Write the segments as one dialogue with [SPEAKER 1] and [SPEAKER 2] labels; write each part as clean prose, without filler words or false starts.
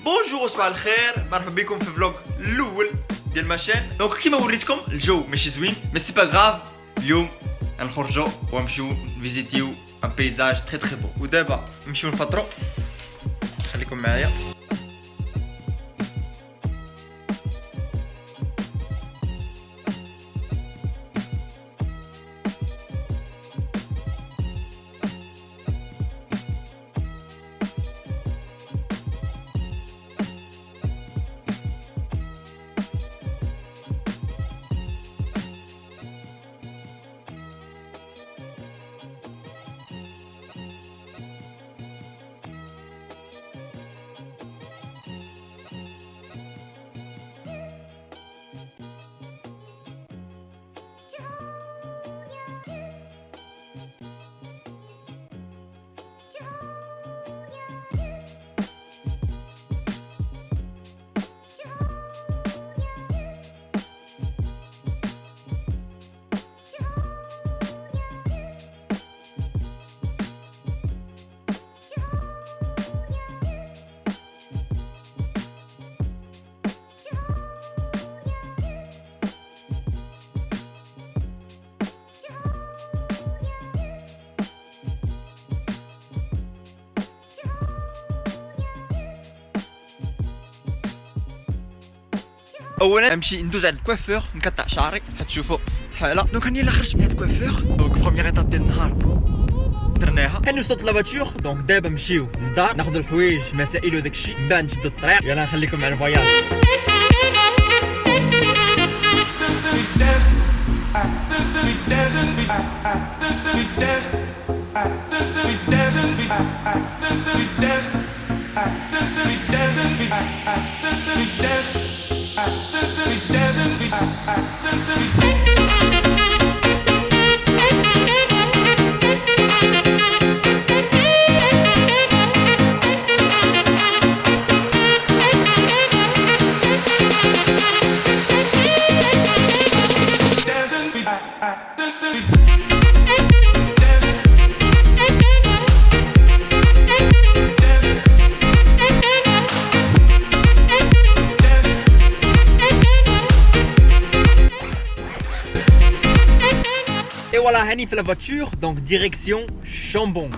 [SPEAKER 1] Bonjour وصباح الخير، مرحبا بكم في vlog الاول ديال ma chaîne. Donc كيما وريتكم الجو ماشي زوين، mais c'est pas grave. اليوم نخرجوا ونمشيو نفيزيتيو un paysage très très beau. ودابا نمشيو نفطروا، خليكم معايا. اولا نمشي ندوز على ال coiffeur نقطع شعري، حتشوفوا حاله. Donc راني الا خرجت من هاد ال coiffeur. Donc première étape ديال النهار درناها، هاني وصلت la voiture. Donc دابا نمشيو للدار ناخذ الحوايج مسائل وداك الشيء، من بعد نشد الطريق. يلا نخليكم مع ال voyage. Et voilà, هاني في la voiture, donc direction Chambon.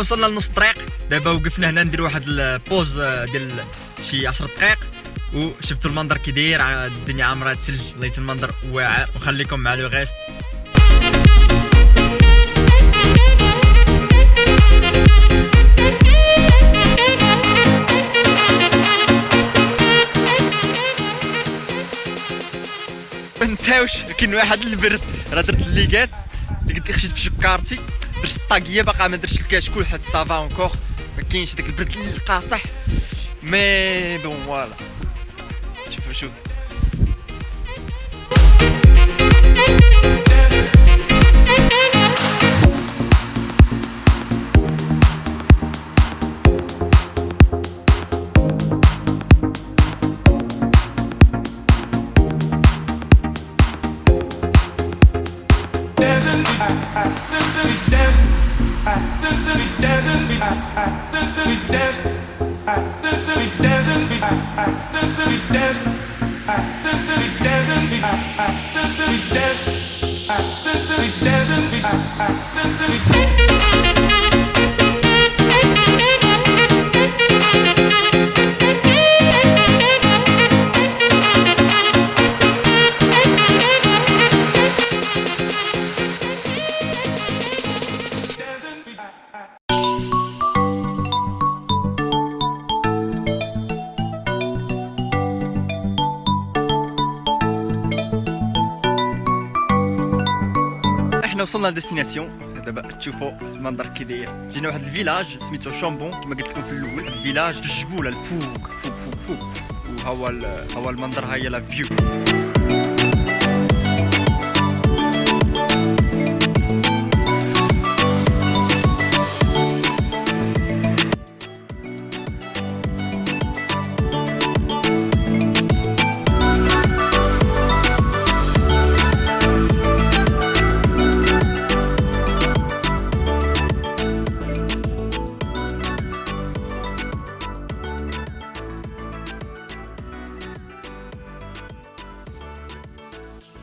[SPEAKER 1] وصلنا لنص الطريق. دابا وقفنا هنا ندير واحد ال pause ديال شي 10 دقائق، وشفتوا المنظر كي داير، الدنيا عامرة ثلج، لقيت المنظر واعر. وخليكم مع le reste. ما نساوش كاين واحد البرد، راه درت les gants اللي قلت خشيت في شكارتي، درت الطاقيه، باقا ما درتش الكاشكول حيت ça va encore، ما كاينش داك البرد القاصح، mais bon voilà. شوفوا شوف.
[SPEAKER 2] Dancing, we dance, we dancing, we dance, we dancing, we dance, we dancing, we dance, we dancing, we.
[SPEAKER 1] احنا وصلنا ل destination. دابا تشوفوا المنظر كي داير. جينا واحد ال village سميتو Chambon، كما قلت لكم في الاول، village في الجبوله الفوق فوق فوق فوق، وها هو المنظر، ها هي la vue.